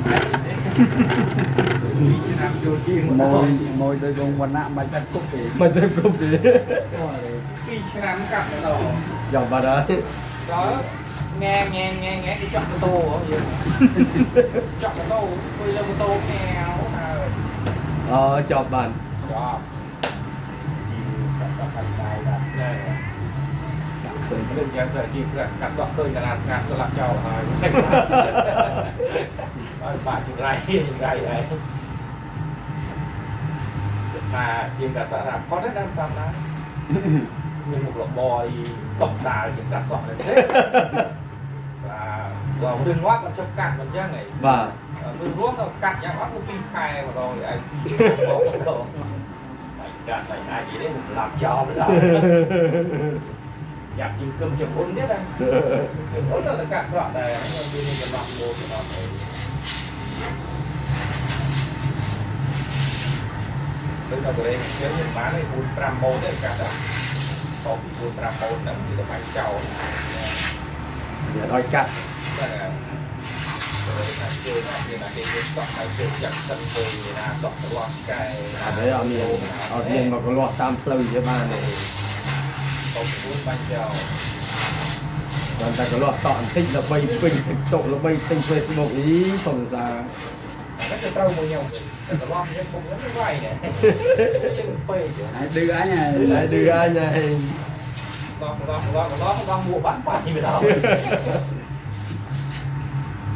ឆ្នាំចូលជាង មួយមួយដោយបងវណ្ណៈមិនចាត់គុកទេ មិនទៅគ្រប់ទេ 2ឆ្នាំកាត់ម្ដង យ៉ាងបាត់ហើយ ដល់ងែងែងែងែគេចក់ម៉ូតូយើងចក់ម៉ូតូអង្គុយលើម៉ូតូកែវហើយ អូចប់បាន ចប់ កាត់កាត់ដៃបាទ ណែរឿងយ៉ាងសើជីកាត់សក់ឃើញតារាស្ងាត់ស្លាប់ចោលហើយហើយបាក់ចង្រៃចង្រៃហើយថាជាងកាត់សក់ថាផុតហ្នឹងតាមណាមានមុខរបរតបដាលជាងកាត់សក់នេះទេបាទដល់រឿងងាប់អត់ចុះកាត់មិនចឹងហី បាទ រឿងរួមដល់កាត់យ៉ាងអត់គឺ2ខែម្ដងឯង2ឆ្នាំម្ដងបាច់កាត់បាច់អាចនិយាយទេមិនឡាប់ចោលដល់យ៉ាប់ជាងគឹមចំអ៊ុនទៀតណាអ៊ុនដល់កាត់ស្រក់ដែរវាមានចំណោះមួយចំណោះអីទៅដល់កូរ៉េជើងយើងបានឯ4 5ម៉ូតទេកាត់ដល់តពី4 5ម៉ូតហ្នឹងវាទៅបាច់ចោល វាឲ្យកាត់ ហ្នឹងហើយទៅថាជើងអត់មានអាគេយើងសក់ហើយជើងចាក់សិនទៅណាសក់ត្រឡប់កែ អត់ទេអត់មានអត់មានមកកលាស់តាមផ្លូវទេបានទេ តពី4បាញ់ចោល គាត់តែកលាស់តក់បន្តិចល្បីពេញ TikTok ល្បីពេញ Facebook អីសុំសរសើរ ហ្នឹងទៅត្រូវមួយខ្ញុំវិញតែត្រឡប់យើងពុកហ្នឹងវាយណែយើងពេក ហើយឌឺអញហើយ ហើយឌឺអញហើយ ឡោះឡោះឡោះឡោះឡោះមួបាត់បាញ់វាដល់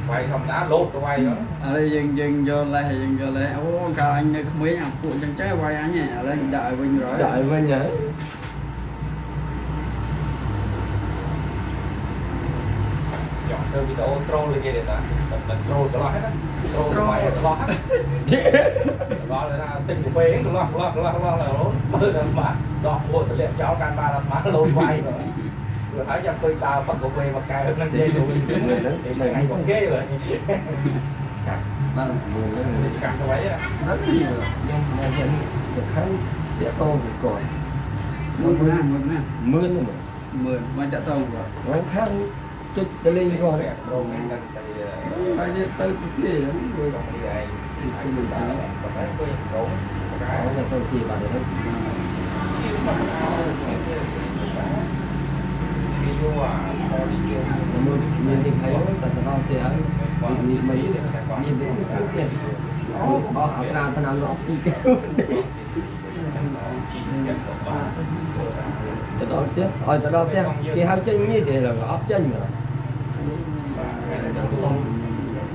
វាយធម្មតាលោតទៅវាយហ្នឹង ឥឡូវយើងយើងយកលេសយើងយកលេសអូកាលអញនៅក្មេងអាពួកចឹងចេះវាយអញឥឡូវដាក់ឲ្យវិញរយ ដាក់ឲ្យវិញហ៎ ចង់ធ្វើវីដេអូត្រូលគេទេតាមិនត្រូលត្រឡប់ហ្នឹងណាត្រូលវាយត្រឡប់ហ្នឹងត្រឡប់ថាទិញកាហ្វេត្រឡប់ត្រឡប់ត្រឡប់ត្រឡប់រហូតមើលដល់មកដកមួកទម្លាក់ចោលកាន់បានមកលោតវាយទៅព្រោះហើយចាំឃើញដើរផឹកកាហ្វេមកកែវហ្នឹងនិយាយទៅវិញថ្ងៃមកគេឡើយ បាទ មើលហ្នឹង កាត់ទៅវិញ ដល់ ខ្ញុំមកវិញទៅខាងតាក់តងទៅគាត់ មួយណាមួយណា មឿនហ្នឹង មើលមកចាក់តងគាត់ ហ្នឹងខាងចុចទៅលេងគាត់ រងហ្នឹងទៅ ហើយទៅទីហ្នឹង ជួយដល់គ្នាឯងឯងដើរប៉ុន្តែឃើញរងកែ ទៅទៅទីបាត់ហ្នឹង ជាងមកអោគេយកអាផលីជ មើលមានទីហើយតែទៅដល់ទីហើយមានមិនមានទេទៀតអូអស់អត្រាថ្នាំអស់ពីកែវទៅដល់ទៀតឲ្យទៅដល់ទៀតគេហៅចេញនេះទេអត់ចេញមក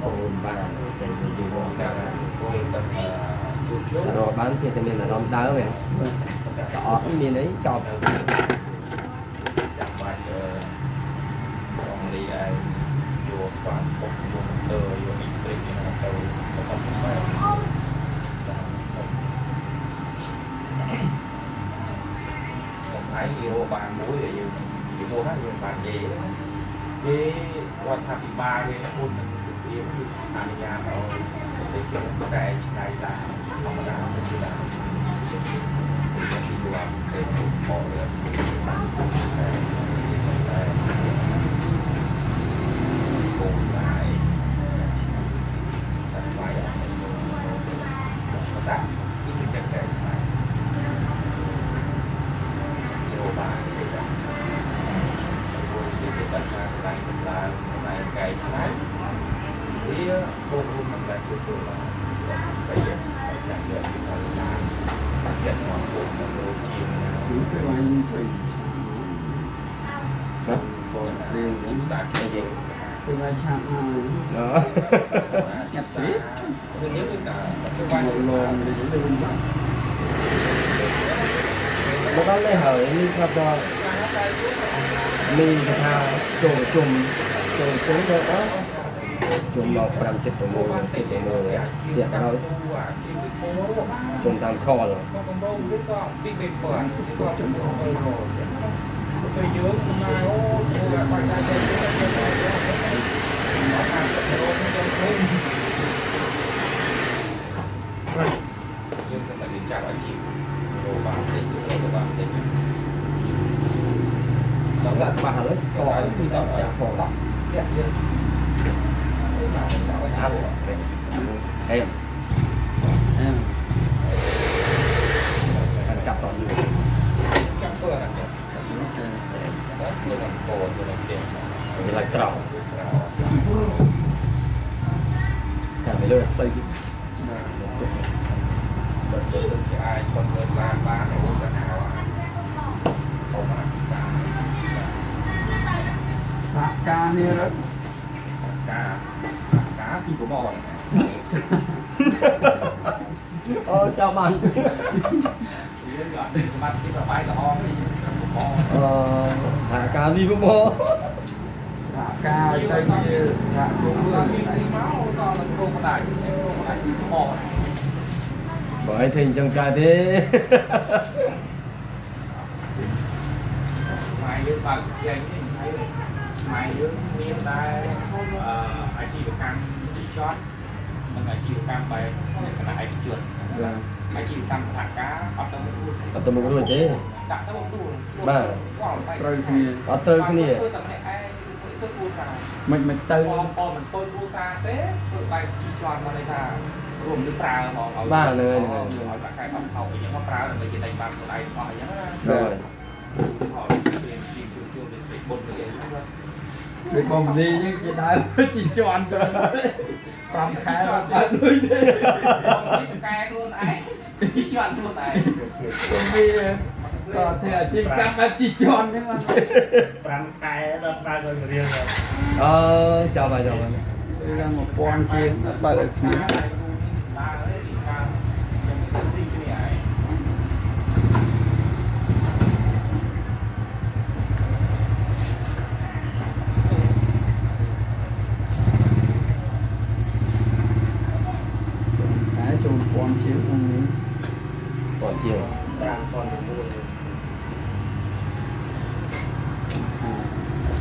អូបានចេញទៅយូររកបានចេះតែមានអារម្មណ៍ដើមឯងតែអត់មានអីចប់ ចាំបាច់រងលីឯងយកស្វាពុកយកទៅយកអ៊ីទ្រិកទៅទៅទៅឯងគេរកបានមួយដែលយើងពីមុនហ្នឹងយើងបាននិយាយគេរដ្ឋាភិបាលគេមុននឹងជៀមគឺអនុញ្ញាតឲ្យប្រទេសជាតិតែថ្ងៃតាមធម្មតាទៅជាតាមទីវត្តទេមកលើតែគងតែតែវាយអត់តែទីចិត្តតែបានទេបាទព្រោះជាបញ្ហាកន្លែងកម្លាំងកន្លែងកែច្នៃវាចូលរួមក្នុងការជួសជុលបីយ៉ាងយកពីធម្មតាចិត្តមកពុកមកលោកជាង គឺវាយជួយ ណា បងព្រាវ ទីផ្សារ អីគេ គឺវាយឆាប់ហើយ អ ស្ងាត់ស្រី រឿងនេះគឺថាទៅវាយ លងទៅវិញបាទ មកដល់នេះហើយនេះគាត់ដល់មានគេថាចូលជុំចូលជុំទៅដល់ជុំមក5 7 6 7 6ទៀតហើយជុំតាមខល ក៏កម្រងវាសងពី3ពាន់ក៏ចំនួនទៅយើងមកអូធ្វើឲ្យបាច់ដែរទៅទៅយើងទៅតែចាប់អាជីពរកបានតិចរកបានតិច ដល់ដាក់បាសឥឡូវស្កល់ពីដល់ចាក់ផង តាក់យើង អាប់ អេម អេ កាន់កាប់សក់យូរ ចាំធ្វើអាហ្នឹងធ្វើនឹងកូនធ្វើនឹងផ្ទះ វាឡើងត្រង់តែវាលើផ្លូវទៀត បើបើសិនជាអាច convert ឡានបានអូសាហាវអូមកសា សហការនេះ ការការស៊ីបបរ អូចាំបាន យើងអត់មានសមត្ថភាពរបាយល្អទេបបរ អឺសហការនេះបង សហការទៅជាសហគមន៍ មកតនឹងគោកម្ដាយគោកម្ដាយស៊ីបបរ បើឲ្យធ្វើអញ្ចឹងកើតទេ ម៉ែយើងបើកចេញនេះហើយម៉ែយើងមានតែអាជីវកម្មទីចតនិងអាជីវកម្មបែបគណៈឯកជន បាទ អាជីវកម្មសហការអត់ទៅមុខរួច អត់ទៅមុខរួចទេ ដាក់ទៅមុខរួច ត្រូវគ្នា អត់ត្រូវគ្នា ធ្វើតែម្នាក់ឯងធ្វើគ្រួសារ មិនមិនទៅ បងបងមិនធ្វើគ្រួសារទេធ្វើបែបជីជន់មកន័យថារួមនឹងប្រើហ្មងឲ្យ បាទហ្នឹងហើយហ្នឹងហើយ ឲ្យបាក់ខែអត់ថោកអីចឹងមកប្រើដើម្បីគេដេញបានខ្លួនឯងអស់អីចឹងណា បាទ ហើយពេលជីជួជួលទៅបុនទៅអីចឹង ដូចបងនេះគេដើរជីជន់ទៅ5ខែអត់បើកលុយទេ បងនេះកែខ្លួនឯងជីជន់ខ្លួនឯង ខ្ញុំវាក៏ធ្វើអាជីវកម្មបែបជីជន់ហ្នឹងបាទ 5ខែដល់បើកឲ្យរៀន អឺចាំបាទចាំបាទ ឡើង1000ជាងអត់បើកឲ្យគ្នា ដើរទីការខ្ញុំទៅស៊ីគ្នាឯង ខែចូល1000ជាងក្នុងនេះ បងជាង 5006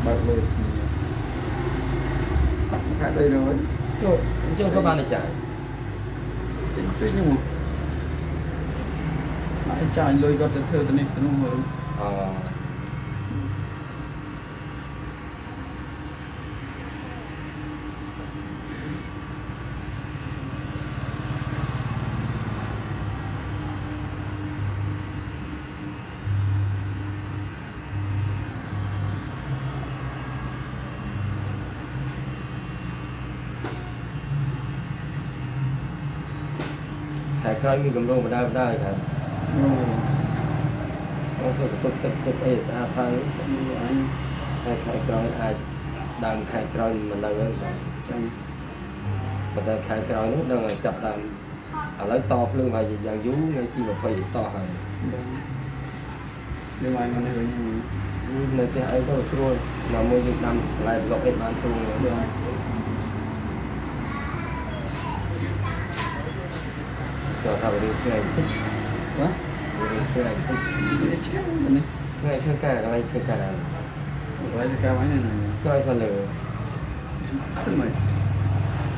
បើកលុយគ្នាខែ300 ចូលអញ្ចឹងក៏បានតែចាយ តិចតិចហ្នឹងមកហើយចាយលុយគាត់ទៅធ្វើទៅនេះទៅនោះមើល អឺខែក្រោយមានកម្រងបដាបដាថា អូ អូធ្វើបន្ទប់ទឹកទឹកអីស្អាតហើយ អញ ហើយខែក្រោយអាចដើមខែក្រោយមិននៅហើយបាទ ចឹង ប៉ុន្តែខែក្រោយនោះដឹងហើយចាប់ដើមឥឡូវតភ្លើងហើយយ៉ាងយូរថ្ងៃទី20តហើយ ដល់យើងឲ្យមកនេះវិញ នៅផ្ទះអីទៅស្រួលណាមួយយើងដាំបន្លែប្លុកអីបានស្រួល បាទ ចូលថារឿងឆ្ងាយតិច បាទ រឿងឆ្ងាយតិច នេះឆ្ងាយនេះ ឆ្ងាយធ្វើការកន្លែងធ្វើការ កន្លែងធ្វើការវិញណា ក្រោយសាលើ ទៅមក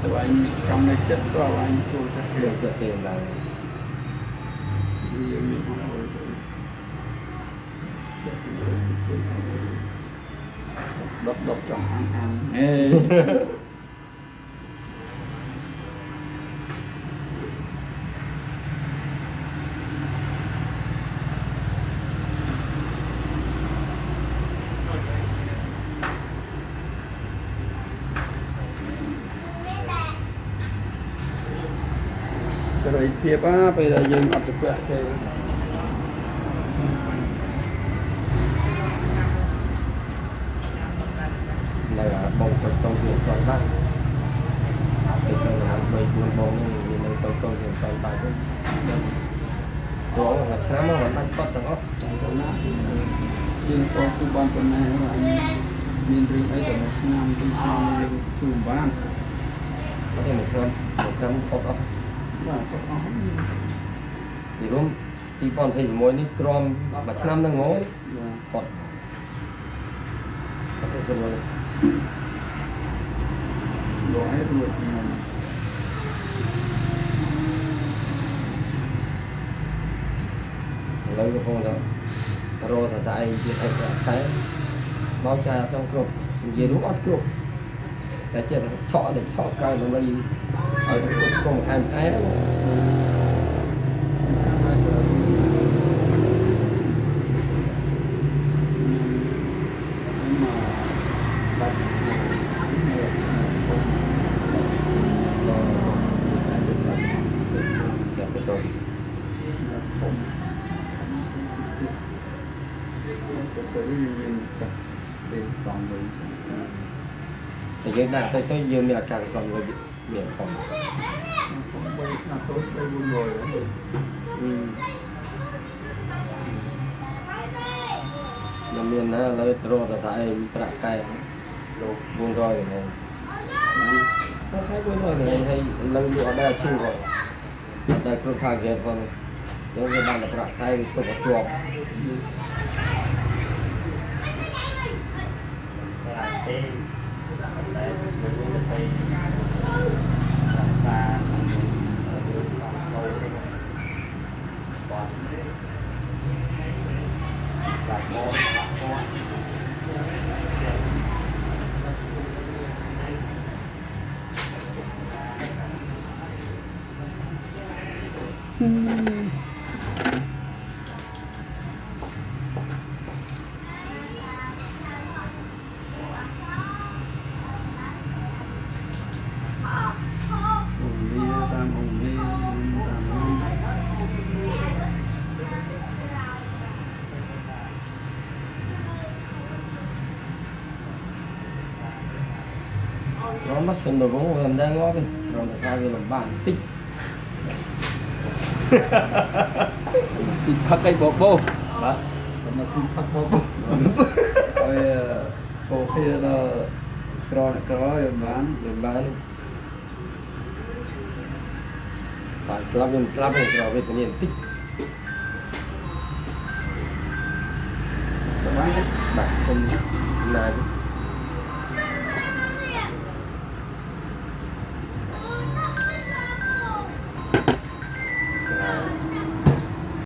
ទៅអញកំនៅចិត្តទៅអញចូលទៅ លើចិត្តគេឡើង យើងមានមកអើយដប់ដប់ចង់អាំងអាំងអេសេរីភាពអាពេលដែលយើងអត់ទៅពាក់គេ នៅបងតូចតូចវាអត់ទាន់បានទៅចង់ដល់3 4បងនេះវានៅតូចតូចវាអត់ទាន់បានទេចូលមួយឆ្នាំមកមិនដាច់គាត់ទាំងអស់ ទៅណាយើងតស៊ូបានប៉ុណ្ណាអញមានរឿងអីតែមួយឆ្នាំពីរឆ្នាំយើងស៊ូបាន អត់ទេមួយឆ្នាំមួយឆ្នាំផុតអស់ បាទគាត់អស់ ពីរួម2026នេះទ្រាំមួយឆ្នាំហ្នឹងហ្មង បាទ ផុតអត់ទេស្រួល លោកឯងរួចមុន ឥឡូវកំពុងតែរកថាតែឯងទៀតអីខែមកចាយអត់ចង់គ្រប់និយាយរួមអត់គ្រប់តែចេះតែថក់តែថក់កើដើម្បីឲ្យគ្រប់ គុំខែខែតែយើងដាក់ទៅទៅយើងមានឱកាសសំលុយមានផង បីណាតូចបី400 មិនមានណាឥឡូវរកតែឯងប្រាក់កែលោក400ហ្មងខែ400ថ្ងៃហើយឥឡូវលក់អត់ដែរឈឺផងអត់ដែរគ្រប់ target ផងចឹងវាបានតែប្រាក់ខែវាទុកអត់ជាប់ ទេតែវិញទៅតា រមសិនទៅវងមិនដែរងាប់ទេរមថាវាលំបាកបន្តិច ស៊ីផឹកអីបបោ បាទ មកស៊ីផឹកបបោឲ្យពោគ្នាដល់ក្រក្រយបាន បានបាទស្លាប់ខ្ញុំស្លាប់ទេក្រវេទនាបន្តិច សប្បាយ បាទ គុំ ណា